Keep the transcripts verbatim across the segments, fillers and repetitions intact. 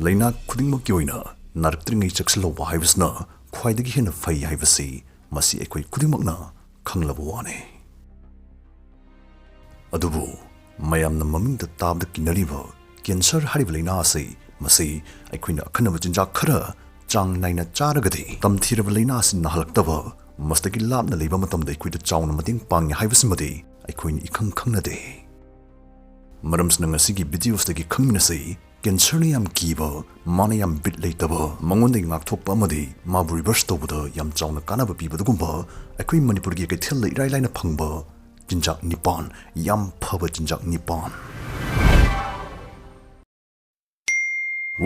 ꯂꯥꯏꯅꯥ ꯈꯨꯗꯤꯡꯃꯛꯀꯤ ꯑꯣꯏꯅ ꯅꯥꯔꯛꯇ꯭ꯔꯤꯉꯩ ꯆꯦꯛꯁꯤꯜꯍꯧꯕ ꯍꯥꯏꯕꯁꯤꯅ ꯈ꯭ꯋꯥꯏꯗꯒꯤ ꯍꯦꯟꯅ ꯐꯩ ꯍꯥꯏꯕꯁꯤ ꯃꯁꯤ ꯑꯩꯈꯣꯏ ꯈꯨꯗꯤꯡꯃꯛꯅ ꯈꯪꯂꯕ ꯋꯥꯅꯤ꯫ ꯑꯗꯨꯕꯨ ꯃꯌꯥꯝꯅ ꯃꯃꯤꯡꯗ ꯇꯥꯕꯗ ꯀꯤꯅꯔꯤꯕ ꯀꯦꯟꯁꯔ ꯍꯥꯏꯔꯤꯕ ꯂꯥꯏꯅꯥ ꯑꯁꯤ, ꯃꯁꯤ ꯑꯩꯈꯣꯏꯅ ꯑꯈꯟꯅꯕ ꯆꯤꯟꯖꯥꯛ ꯈꯔ ꯆꯥꯡ ꯅꯥꯏꯅ ꯆꯥꯔꯒꯗꯤ ꯇꯝꯊꯤꯔꯕ ꯂꯥꯏꯅꯥ ꯑꯁꯤ ꯅꯥꯍꯜꯂꯛꯇꯕ, ꯃꯁꯤꯗꯒꯤ ꯂꯥꯞꯅ ꯂꯩꯕ ꯃꯇꯝꯗ ꯑꯩꯈꯣꯏꯗ ꯆꯥꯎꯅ ꯃꯇꯦꯡ ꯄꯥꯡꯉꯤ ꯍꯥꯏꯕꯁꯤꯃꯗꯤ ꯑꯩꯈꯣꯏꯅ ꯏꯈꯪ ꯈꯪꯅꯗꯦ꯫ ꯃꯔꯝꯁꯤꯅ ꯉꯁꯤꯒꯤ videosꯇꯒꯤ ꯈꯪꯃꯤꯟꯅꯁꯤ, ꯀꯦꯟꯁꯔꯅ ꯌꯥꯝ ꯀꯤꯕ, ꯃꯥꯅ ꯌꯥꯝ ꯕꯤꯠ ꯂꯩꯇꯕ, ꯃꯉꯣꯟꯗꯒꯤ ꯉꯥꯛꯊꯣꯛꯄ ꯑꯃꯗꯤ ꯃꯥꯕꯨ reverse ꯇꯧꯕꯗ ꯌꯥꯝ ꯆꯥꯎꯅ ꯀꯥꯟꯅꯕ ꯄꯤꯕ ꯑꯗꯨꯒꯨꯝꯕ ꯑꯩꯈꯣꯏ ꯃꯅꯤꯄꯨꯔꯒꯤ ꯀꯩꯊꯦꯜꯗ ꯏꯔꯥꯏ ꯂꯥꯏꯅ ꯐꯪꯕ ꯆꯤꯟꯖꯥꯛ ꯅꯤꯄꯥꯟ, ꯌꯥꯝ ꯐꯕ ꯆꯤꯟꯖꯥꯛ ꯅꯤꯄꯥꯟ꯫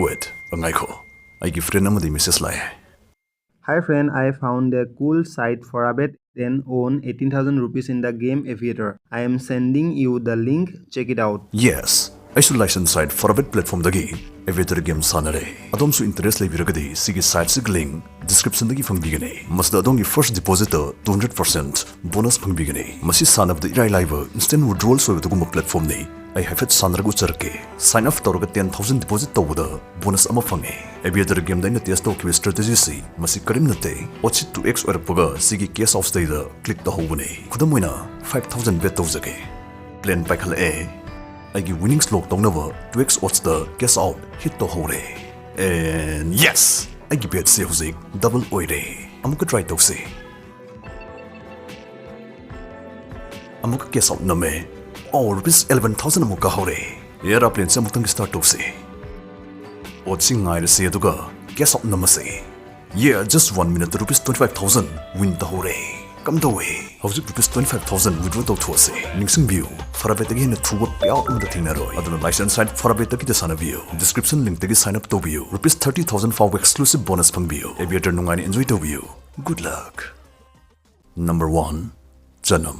Wait, ꯉꯥꯏꯈꯣ, ꯑꯩꯒꯤ friend ꯑꯃꯗꯒꯤ message ꯂꯥꯛꯑꯦ꯫ Hi friend, I found a cool site for a bet and won eighteen thousand rupees in the game Aviator. I am sending you the link, check it out. Yes, ꯑꯩꯁꯨ license site Forabet platformꯗꯒꯤ Aviator game ꯁꯥꯟꯅꯔꯦ꯫ ꯑꯗꯣꯝꯁꯨ interest ꯂꯩꯕꯤꯔꯒꯗꯤ ꯁꯤꯒꯤ siteꯁꯤꯒꯤ link descriptionꯗꯒꯤ ꯐꯪꯕꯤꯒꯅꯤ꯫ ꯃꯁꯤꯗ ꯑꯗꯣꯝꯒꯤ first depositꯇ two hundred percent bonus ꯐꯪꯕꯤꯒꯅꯤ꯫ ꯃꯁꯤ ꯁꯥꯟꯅꯕꯗ ꯏꯔꯥꯏ ꯂꯥꯏꯕ instant withdrawals ꯑꯣꯏꯕ ꯑꯗꯨꯒꯨꯝꯕ platformꯅꯤ꯫ ꯑꯩ ꯍꯥꯏꯐꯦꯠ ꯁꯥꯟꯅꯔꯒ ꯎꯠꯆꯔꯛꯀꯦ꯫ Sign up ꯇꯧꯔꯒ ten thousand deposit ꯇꯧꯕꯗ bonus ꯑꯃ ꯐꯪꯉꯦ꯫ Aviator gameꯗ ꯑꯩꯅ test ꯇꯧꯈꯤꯕ strategyꯁꯤ ꯃꯁꯤ ꯀꯔꯤꯝ ꯅꯠꯇꯦ꯫ Oddse two X ꯑꯣꯏꯔꯛꯄꯒ ꯁꯤꯒꯤ cash outsꯗꯩꯗ click ꯇꯧꯍꯧꯕꯅꯦ꯫ ꯈꯨꯗꯝ ꯑꯣꯏꯅ five thousand bet ꯇꯧꯖꯒꯦ꯫ Plan ꯄꯥꯏꯈꯠꯂꯛꯑꯦ꯫ ꯑꯩꯒꯤ winnings lock ꯇꯧꯅꯕ two X oddseꯇ cash out hit ꯇꯧꯍꯧꯔꯦ꯫ And yes! ꯑꯩꯒꯤ betꯁꯦ ꯍꯧꯖꯤꯛ double ꯑꯣꯏꯔꯦ꯫ ꯑꯃꯨꯛꯀ try ꯇꯧꯁꯦ꯫ ꯑꯃꯨꯛꯀ cash out ꯅꯝꯃꯦ꯫ Oh, rupees eleven thousand ꯑꯃꯨꯛ ꯀꯥꯍꯧꯔꯦ꯫ Air planꯁꯦ ꯑꯃꯨꯛꯇꯪ start ꯇꯧꯁꯦ꯫ Oddse ꯉꯥꯏꯔꯁꯤ ꯑꯗꯨꯒ cash out ꯅꯝꯃꯁꯦ꯫ Yeah, just one minute rupees twenty five thousand win ꯇꯧꯍꯧꯔꯦ꯫ ꯀꯝꯗꯧꯋꯦ? ꯍꯧꯖꯤꯛ rupees twenty five thousand withdraw ꯇꯧꯊꯣꯛꯑꯁꯦ꯫ ꯅꯤꯡꯁꯤꯡꯕꯤꯌꯨ, Forabetꯇꯒꯤ ꯍꯦꯟꯅ ꯊꯨꯕ payout ꯑꯃꯠꯇ ꯊꯦꯡꯅꯔꯣꯏ꯫ ꯑꯗꯨꯅ license site Forabetꯇꯒꯤꯗ ꯁꯥꯟꯅꯕꯤꯌꯨ꯫ Description linkꯇꯒꯤ sign up ꯇꯧꯕꯤꯌꯨ꯫ Rupees thirty thousand ꯐꯥꯎꯕ exclusive bonus ꯐꯪꯕꯤꯌꯨ꯫ Aviator ꯅꯨꯡꯉꯥꯏꯅ enjoy ꯇꯧꯕꯤꯌꯨ꯫ Good luck! Number one, ꯆꯅꯝ꯫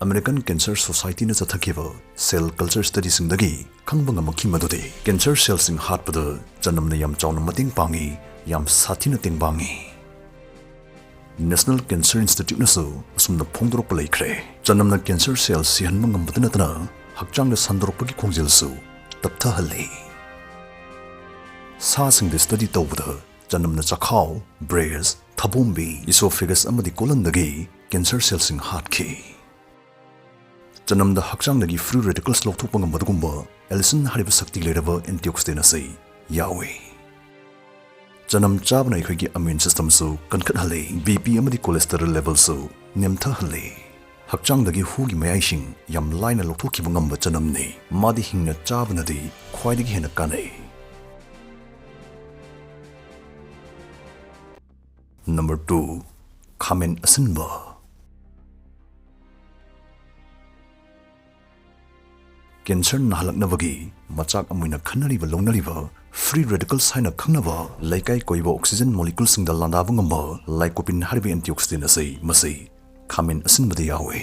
American Cancer Societyꯅ ꯆꯠꯊꯈꯤꯕ cell culture studyꯁꯤꯡꯗꯒꯤ ꯈꯪꯕ ꯉꯝꯃꯛꯈꯤ ꯃꯗꯨꯗꯤ cancer cellꯁꯤꯡ ꯍꯥꯠꯄꯗ ꯆꯅꯝꯅ ꯌꯥꯝ ꯆꯥꯎꯅ ꯃꯇꯦꯡ ꯄꯥꯡꯏ, ꯌꯥꯝ ꯁꯥꯊꯤꯅ ꯇꯦꯡꯕꯥꯡꯏ꯫ National Cancer Instituteꯅꯁꯨ ꯑꯁꯨꯝꯅ ꯐꯣꯡꯗꯣꯔꯛꯄ ꯂꯩꯈ꯭ꯔꯦ꯫ ꯆꯅꯝꯅ cancer cell ꯁꯤꯍꯟꯕ ꯉꯝꯕꯇ ꯅꯠꯇꯅ ꯍꯛꯆꯥꯡꯗ ꯁꯟꯗꯣꯔꯛꯄꯒꯤ ꯈꯣꯡꯖꯦꯜꯁꯨ ꯇꯞꯊꯍꯜꯂꯤ꯫ ꯁꯥꯁꯤꯡꯗ ꯁ꯭ꯇꯗꯤ ꯇꯧꯕꯗ ꯆꯅꯝꯅ ꯆꯈꯥꯎ, ꯕ꯭ꯔꯦꯁ, ꯊꯥꯕꯣꯝꯕꯤ, ꯏꯁꯣꯐꯦꯒꯁ ꯑꯃꯗꯤ ꯀꯣꯂꯟꯗꯒꯤ ꯀꯦꯟꯁꯔ ꯁꯦꯜꯁꯤꯡ ꯍꯥꯠꯈꯤ꯫ ꯆꯅꯝꯗ ꯍꯛꯆꯥꯡꯗꯒꯤ ꯐ꯭ꯔꯤ ꯔꯦꯗꯤꯀꯜꯁ ꯂꯧꯊꯣꯛꯄ ꯉꯝꯕ ꯑꯗꯨꯒꯨꯝꯕ ꯑꯦꯂꯤꯁꯤꯟ ꯍꯥꯏꯔꯤꯕ ꯁꯛꯇꯤ ꯂꯩꯔꯕ ꯑꯦꯟꯇꯤꯑꯣꯛꯁꯤꯗꯦꯟ ꯑꯁꯤ ꯌꯥꯎꯏ꯫ ꯆꯅꯝ ꯆꯥꯕꯅ ꯑꯩꯈꯣꯏꯒꯤ ꯏꯝꯃ꯭ꯌꯨꯟ ꯁꯤꯁꯇꯦꯝꯁꯨ ꯀꯟꯈꯠꯍꯜꯂꯤ, ꯕꯤ ꯄꯤ ꯑꯃꯗꯤ ꯀꯣꯂꯦꯁꯇꯦꯔꯣꯜ ꯂꯦꯚꯦꯜꯁꯨ ꯅꯦꯝꯊꯍꯜꯂꯤ꯫ ꯍꯛꯆꯥꯡꯗꯒꯤ ꯍꯨꯒꯤ ꯃꯌꯥꯏꯁꯤꯡ ꯌꯥꯝ ꯂꯥꯏꯅ ꯂꯧꯊꯣꯛꯈꯤꯕ ꯉꯝꯕ ꯆꯅꯝꯅꯤ꯫ ꯃꯥꯗꯤ ꯍꯤꯡꯅ ꯆꯥꯕꯅꯗꯤ ꯈ꯭ꯋꯥꯏꯗꯒꯤ ꯍꯦꯟꯅ ꯀꯥꯟꯅꯩ꯫ ꯅꯝꯕꯔ ꯇꯨ, ꯈꯥꯃꯦꯟ ꯑꯁꯤꯟꯕ꯫ ꯀꯦꯟꯁꯔ ꯅꯥꯍꯜꯂꯛꯅꯕꯒꯤ ꯃꯆꯥꯛ ꯑꯃ ꯑꯣꯏꯅ ꯈꯟꯅꯔꯤꯕ ꯂꯧꯅꯔꯤꯕ ꯐ꯭ꯔꯤ ꯔꯦꯗꯤꯀꯜꯁ ꯍꯥꯏꯅ ꯈꯪꯅꯕ ꯂꯩꯀꯥꯏ ꯀꯣꯏꯕ ꯑꯣꯛꯁꯤꯖꯟ ꯃꯣꯂꯤꯀ꯭ꯌꯨꯜꯁꯤꯡꯗ ꯂꯥꯟꯗꯥꯕ ꯉꯝꯕ ꯂꯥꯏꯀꯣꯄꯤꯟ ꯍꯥꯏꯔꯤꯕ ꯑꯦꯟꯇꯤꯑꯣꯛꯁꯤꯗꯦꯟ ꯑꯁꯤ ꯃꯁꯤ ꯈꯥꯃꯦꯟ ꯑꯁꯤꯟꯕꯗ ꯌꯥꯎꯏ꯫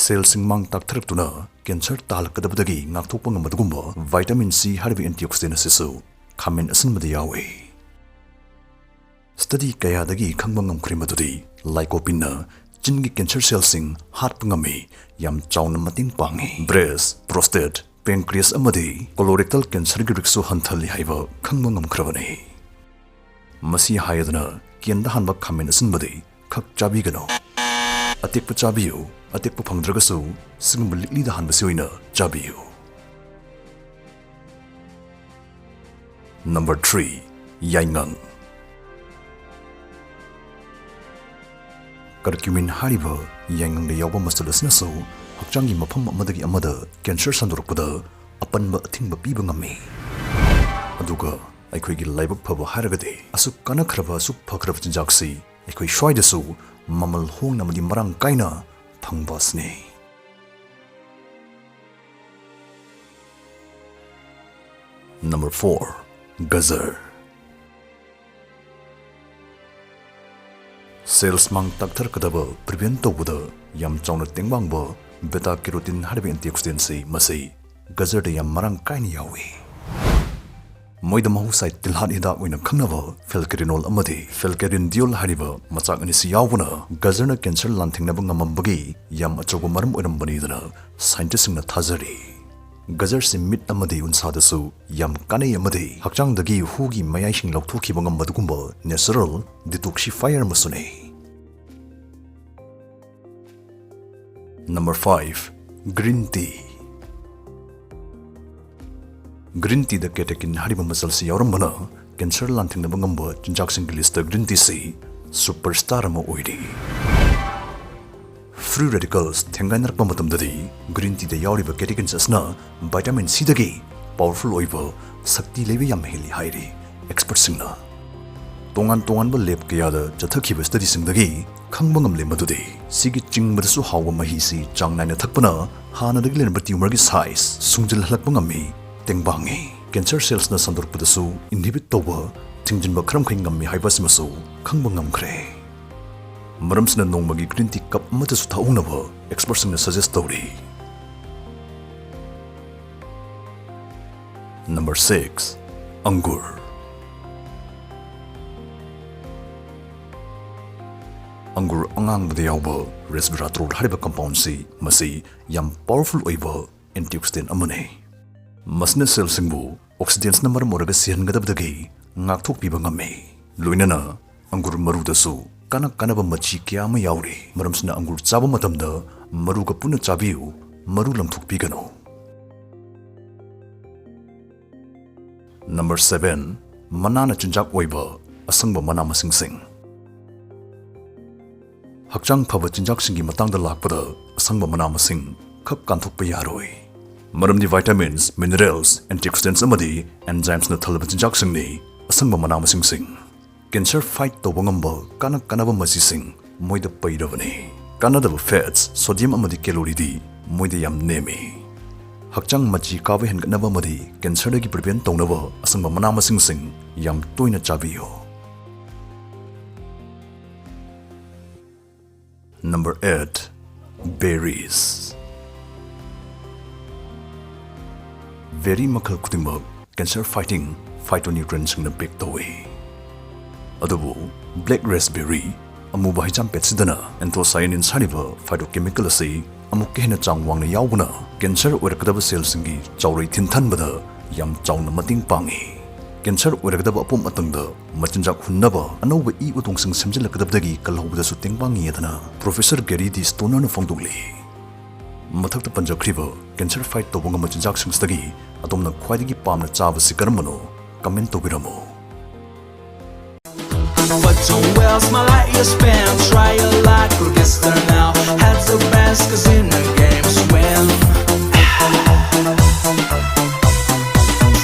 ꯁꯦꯜꯁꯤꯡ ꯃꯥꯡ ꯇꯥꯛꯊꯔꯛꯇꯨꯅ ꯀꯦꯟꯁꯔ ꯇꯥꯍꯜꯂꯛꯀꯗꯕꯗꯒꯤ ꯉꯥꯛꯊꯣꯛꯄ ꯉꯝꯕ ꯑꯗꯨꯒꯨꯝꯕ ꯚꯥꯏꯇꯥꯃꯤꯟ ꯁꯤ ꯍꯥꯏꯔꯤꯕ ꯑꯦꯟꯇꯤꯑꯣꯛꯁꯤꯗꯦꯟ ꯑꯁꯤꯁꯨ ꯈꯥꯃꯦꯟ ꯑꯁꯤꯟꯕꯗ ꯌꯥꯎꯏ꯫ ꯁ꯭ꯇꯗꯤ ꯀꯌꯥꯗꯒꯤ ꯈꯪꯕ ꯉꯝꯈ꯭ꯔꯦ ꯃꯗꯨꯗꯤ ꯂꯥꯏꯀꯣꯄꯤꯟꯅ ꯆꯤꯟꯒꯤ ꯀꯦꯟꯁꯔ ꯁꯦꯜꯁꯤꯡ ꯍꯥꯠꯄ ꯉꯝꯃꯤ, ꯌꯥꯝ ꯆꯥꯎꯅ ꯃꯇꯦꯡ ꯄꯥꯡꯉꯤ꯫ ꯕ꯭ꯔꯦꯁ, ꯄ꯭ꯔꯣꯁꯇꯦꯠ, ꯄꯦꯟꯀ꯭ꯔꯤꯌꯁ ꯑꯃꯗꯤ ꯀꯣꯂꯣꯔꯦꯛꯇꯜ ꯀꯦꯟꯁꯔꯒꯤ ꯔꯤꯛꯁꯁꯨ ꯍꯟꯊꯍꯜꯂꯤ ꯍꯥꯏꯕ ꯈꯪꯕ ꯉꯝꯈ꯭ꯔꯕꯅꯤ꯫ ꯃꯁꯤ ꯍꯥꯏꯗꯨꯅ ꯀꯦꯟꯗ ꯍꯥꯟꯕ ꯈꯥꯃꯦꯟ ꯑꯁꯤꯟꯕꯗꯤ ꯈꯛ ꯆꯥꯕꯤꯒꯅꯨ꯫ ꯑꯇꯦꯛꯄ ꯆꯥꯕꯤꯌꯨ, ꯑꯇꯦꯛꯄ ꯐꯪꯗ꯭ꯔꯒꯁꯨ ꯁꯤꯒꯨꯝꯕ ꯂꯤꯛꯂꯤꯗ ꯍꯥꯟꯕꯁꯤ ꯑꯣꯏꯅ ꯆꯥꯕꯤꯌꯨ꯫ Number three, ꯌꯥꯏꯉꯪ꯫ ꯀꯔꯀ꯭ꯌꯨꯃꯤꯟ ꯍꯥꯏꯔꯤꯕ ꯌꯥꯏꯉꯪꯗ ꯌꯥꯎꯕ ꯃꯆꯜ ꯑꯁꯤꯅꯁꯨ ꯍꯛꯆꯥꯡꯒꯤ ꯃꯐꯝ ꯑꯃꯗꯒꯤ ꯑꯃꯗ ꯀꯦꯟꯁꯔ ꯁꯟꯗꯣꯔꯛꯄꯗ ꯑꯄꯟꯕ ꯑꯊꯤꯡꯕ ꯄꯤꯕ ꯉꯝꯃꯤ꯫ ꯑꯗꯨꯒ ꯑꯩꯈꯣꯏꯒꯤ ꯂꯥꯏꯕꯛ ꯐꯕ ꯍꯥꯏꯔꯒꯗꯤ ꯑꯁꯨꯛ ꯀꯥꯟꯅꯈ꯭ꯔꯕ, ꯑꯁꯨꯛ ꯐꯈ꯭ꯔꯕ ꯆꯤꯟꯖꯥꯛꯁꯤ ꯑꯩꯈꯣꯏ ꯁ꯭ꯋꯥꯏꯗꯁꯨ ꯃꯃꯜ ꯍꯣꯡꯅ ꯑꯃꯗꯤ ꯃꯔꯥꯡ ꯀꯥꯏꯅ ꯐꯪꯕ ꯑꯁꯤꯅꯤ꯫ Number four, ꯒꯖꯔ꯫ ꯁꯦꯜꯁ ꯃꯥꯡ ꯇꯥꯛꯊꯔꯛꯀꯗꯕ ꯄ꯭ꯔꯤꯚꯦꯟ ꯇꯧꯕꯗ ꯌꯥꯝ ꯆꯥꯎꯅ ꯇꯦꯡꯕꯥꯡꯕ ꯕꯦꯇꯥ ꯀꯦꯔꯣꯇꯤꯟ ꯍꯥꯏꯔꯤꯕ ꯑꯦꯟꯇꯤꯑꯣꯛꯁꯤꯗꯦꯟꯁꯤ ꯃꯁꯤ ꯒꯖꯔꯗ ꯌꯥꯝ ꯃꯔꯥꯡ ꯀꯥꯏꯅ ꯌꯥꯎꯏ꯫ ꯃꯣꯏꯗ ꯃꯍꯧꯁꯥꯒꯤ ꯇꯤꯜꯍꯥꯠ ꯍꯤꯗꯥꯛ ꯑꯣꯏꯅ ꯈꯪꯅꯕ ꯐꯦꯜꯀꯦꯔꯤꯅꯣꯜ ꯑꯃꯗꯤ ꯐꯦꯜꯀꯦꯔꯤꯟꯗꯤꯌꯣꯜ ꯍꯥꯏꯔꯤꯕ ꯃꯆꯥꯛ ꯑꯅꯤꯁꯤ ꯌꯥꯎꯕꯅ ꯒꯖꯔꯅ ꯀꯦꯟꯁꯔ ꯂꯥꯟꯊꯦꯡꯅꯕ ꯉꯝꯃꯝꯕꯒꯤ ꯌꯥꯝ ꯑꯆꯧꯕ ꯃꯔꯝ ꯑꯣꯏꯔꯝꯕꯅꯤꯗꯅ ꯁꯥꯏꯟꯇꯤꯁꯁꯤꯡꯅ ꯊꯥꯖꯔꯤ꯫ ꯒꯖꯔꯁꯤ ꯃꯤꯠ ꯑꯃꯗꯤ ꯎꯟꯁꯥꯗꯁꯨ ꯌꯥꯝ ꯀꯥꯟꯅꯩ ꯑꯃꯗꯤ ꯍꯛꯆꯥꯡꯗꯒꯤ ꯍꯨꯒꯤ ꯃꯌꯥꯏꯁꯤꯡ ꯂꯧꯊꯣꯛꯈꯤꯕ ꯉꯝꯕ ꯑꯗꯨꯒꯨꯝꯕ natural detoxifier ꯑꯃꯁꯨꯅꯤ꯫ Number five, green tea꯫ Green teaꯗ catechin ꯍꯥꯏꯔꯤꯕ ꯃꯆꯜꯁꯤ ꯌꯥꯎꯔꯝꯕꯅ ꯀꯦꯟꯁꯔ ꯂꯥꯟꯊꯦꯡꯅꯕ ꯉꯝꯕ ꯆꯤꯟꯖꯥꯛꯁꯤꯡꯒꯤ ꯂꯤꯁꯇ green teaꯁꯤ superstar ꯑꯃ ꯑꯣꯏꯔꯤ꯫ Free radicals ꯊꯦꯡꯒꯥꯏꯅꯔꯛꯄ ꯃꯇꯝꯗꯗꯤ green teaꯗ ꯌꯥꯎꯔꯤꯕ catechins ꯑꯁꯤꯅ vitamin Cꯗꯒꯤ powerful ꯑꯣꯏꯕ ꯁꯛꯇꯤ ꯂꯩꯕ ꯌꯥꯝ ꯍꯦꯜꯂꯤ ꯍꯥꯏꯔꯤ expertꯁꯤꯡꯅ꯫ ꯇꯣꯉꯥꯟ ꯇꯣꯉꯥꯟꯕ lab ꯀꯌꯥꯗ ꯆꯠꯊꯈꯤꯕ studyꯁꯤꯡꯗꯒꯤ ꯈꯪꯕ ꯉꯝꯂꯦ ꯃꯗꯨꯗꯤ ꯁꯤꯒꯤ ꯆꯤꯡꯕꯗꯁꯨ ꯍꯥꯎꯕ ꯃꯍꯤꯁꯤ ꯆꯥꯡ ꯅꯥꯏꯅ ꯊꯛꯄꯅ ꯍꯥꯟꯅꯗꯒꯤ ꯂꯩꯔꯝꯕ tumorꯒꯤ size ꯁꯨꯡꯖꯤꯜꯍꯜꯂꯛꯄ ꯉꯝꯃꯤ, ꯇꯦꯡꯕꯥꯡꯉꯤ꯫ Cancer cellsꯅ ꯁꯟꯗꯣꯔꯛꯄꯗꯁꯨ inhibit ꯇꯧꯕ, ꯊꯤꯡꯖꯤꯟꯕ ꯈꯔ ꯃꯈꯩ ꯉꯝꯃꯤ ꯍꯥꯏꯕ ꯑꯁꯤꯃꯁꯨ ꯈꯪꯕ ꯉꯝꯈ꯭ꯔꯦ꯫ ꯃꯔꯝꯁꯤꯅ ꯅꯣꯡꯃꯒꯤ green tea cup ꯑꯃꯠꯇꯁꯨ ꯊꯛꯍꯧꯅꯕ expertꯁꯤꯡꯅ suggest ꯇꯧꯔꯤ꯫ Number six, ꯑꯪꯒꯨꯔ꯫ ꯑꯪꯒꯨꯔ ꯑꯉꯥꯡꯕꯗ ꯌꯥꯎꯕ resveratrol ꯍꯥꯏꯔꯤꯕ compoundꯁꯤ ꯃꯁꯤ ꯌꯥꯝ powerful ꯑꯣꯏꯕ antioxidant ꯑꯃꯅꯤ꯫ ꯃꯁꯤꯅ cellꯁꯤꯡꯕꯨ oxidantsꯅ ꯃꯔꯝ ꯑꯣꯏꯔꯒ ꯁꯤꯍꯟꯒꯗꯕꯗꯒꯤ ꯉꯥꯛꯊꯣꯛꯄꯤꯕ ꯉꯝꯃꯤ꯫ ꯂꯣꯏꯅꯅ ꯑꯪꯒꯨꯔ ꯃꯔꯨꯗꯁꯨ ꯀꯥꯟꯅ ꯀꯥꯟꯅꯕ ꯃꯆꯤ ꯀꯌꯥ ꯑꯃ ꯌꯥꯎꯔꯤ꯫ ꯃꯔꯝꯁꯤꯅ ꯑꯪꯒꯨꯔ ꯆꯥꯕ ꯃꯇꯝꯗ ꯃꯔꯨꯒ ꯄꯨꯟꯅ ꯆꯥꯕꯤꯌꯨ, ꯃꯔꯨ ꯂꯪꯊꯣꯛꯄꯤꯒꯅꯨ꯫ Number seven, ꯃꯅꯥꯅ ꯆꯤꯟꯖꯥꯛ ꯑꯣꯏꯕ ꯑꯁꯪꯕ ꯃꯅꯥ ꯃꯁꯤꯡꯁꯤꯡ꯫ ꯍꯛꯆꯥꯡ ꯐꯕ ꯆꯤꯟꯖꯥꯛꯁꯤꯡꯒꯤ ꯃꯇꯥꯡꯗ ꯂꯥꯛꯄꯗ ꯑꯁꯪꯕ ꯃꯅꯥ ꯃꯁꯤꯡ ꯈꯛ ꯀꯥꯟꯊꯣꯛꯄ ꯌꯥꯔꯣꯏ꯫ ꯃꯔꯝꯗꯤ vitamins, minerals, antioxidants ꯑꯃꯗꯤ enzymes ꯅ ꯊꯜꯂꯕ ꯆꯤꯟꯖꯥꯛꯁꯤꯡꯅꯤ ꯑꯁꯪꯕ ꯃꯅꯥ ꯃꯁꯤꯡꯁꯤꯡ꯫ Cancer fight ꯇꯧꯕ ꯉꯝꯕ ꯀꯥꯟꯅ ꯀꯥꯟꯅꯕ ꯃꯆꯤꯁꯤꯡ ꯃꯣꯏꯗ ꯄꯩꯔꯕꯅꯤ꯫ ꯀꯥꯟꯅꯗꯕ fats, sodium ꯑꯃꯗꯤ calorie ꯗꯤ ꯃꯣꯏꯗ ꯌꯥꯝ ꯅꯦꯝꯃꯤ꯫ ꯍꯛꯆꯥꯡ ꯃꯆꯤ ꯀꯥꯕ ꯍꯦꯟꯒꯠꯅꯕ ꯑꯃꯗꯤ cancer ꯗꯒꯤ prevent ꯇꯧꯅꯕ ꯑꯁꯪꯕ ꯃꯅꯥ ꯃꯁꯤꯡꯁꯤꯡ ꯌꯥꯝ ꯇꯣꯏꯅ ꯆꯥꯕꯤꯌꯨ꯫ Number eight, berries꯫ Berry ꯃꯈꯜ ꯈꯨꯗꯤꯡꯃꯛ cancer fighting phytonutrientꯁꯤꯡꯅ ꯕꯦꯛ ꯇꯧꯏ꯫ ꯑꯗꯨꯕꯨ black raspberry, ꯑꯃꯨꯕ ꯍꯩꯖꯥꯝꯄꯦꯠꯁꯤꯗꯅ anthocyanins ꯍꯥꯏꯔꯤꯕ phytochemical ꯑꯁꯤ ꯑꯃꯨꯛꯀ ꯍꯦꯟꯅ ꯆꯥꯡ ꯋꯥꯡꯅ ꯌꯥꯎꯕꯅ cancer ꯑꯣꯏꯔꯛꯀꯗꯕ cellꯁꯤꯡꯒꯤ ꯆꯥꯎꯔꯛ ꯊꯤꯟꯊꯟꯕꯗ ꯌꯥꯝ ꯆꯥꯎꯅ ꯃꯇꯦꯡ ꯄꯥꯡꯏ꯫ Cancer ꯑꯣꯏꯔꯛꯀꯗꯕ ꯑꯄꯣꯝ ꯑꯇꯪꯗ ꯃꯆꯤꯟꯖꯥꯛ ꯍꯨꯟꯅꯕ ꯑꯅꯧꯕ ꯏ ꯎꯇꯣꯡꯁꯤꯡ ꯁꯦꯝꯖꯤꯜꯂꯛꯀꯗꯕꯗꯒꯤ ꯀꯜꯍꯧꯕꯗꯁꯨ ꯇꯦꯡꯕꯥꯡ ꯉꯤ ꯍꯥꯏꯗꯅ Professor Gary D Stoner ꯅ ꯐꯣꯡꯗꯣꯛꯂꯤ꯫ ꯃꯊꯛꯇ ꯄꯟꯖꯈ꯭ꯔꯤꯕ cancer fight ꯇꯧꯕ ꯉꯝꯕ ꯆꯤꯟꯖꯥꯛꯁꯤꯡꯁꯤꯗꯒꯤ ꯑꯗꯣꯝꯅ ꯈ꯭ꯋꯥꯏꯗꯒꯤ ꯄꯥꯝꯅ ꯆꯥꯕꯁꯤ ꯀꯔꯝꯕꯅꯣ? Comment ꯇꯧꯕꯤꯔꯝꯃꯨ꯫ But don't waste my light you spend. Try your luck, register now. Head to best casino games win.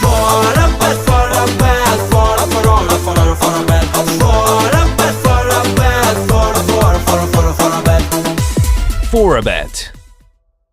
For a bet, for a bet, for a for a for a for a bet. For a bet, for a bet, for a for a for a for a bet. Forabet.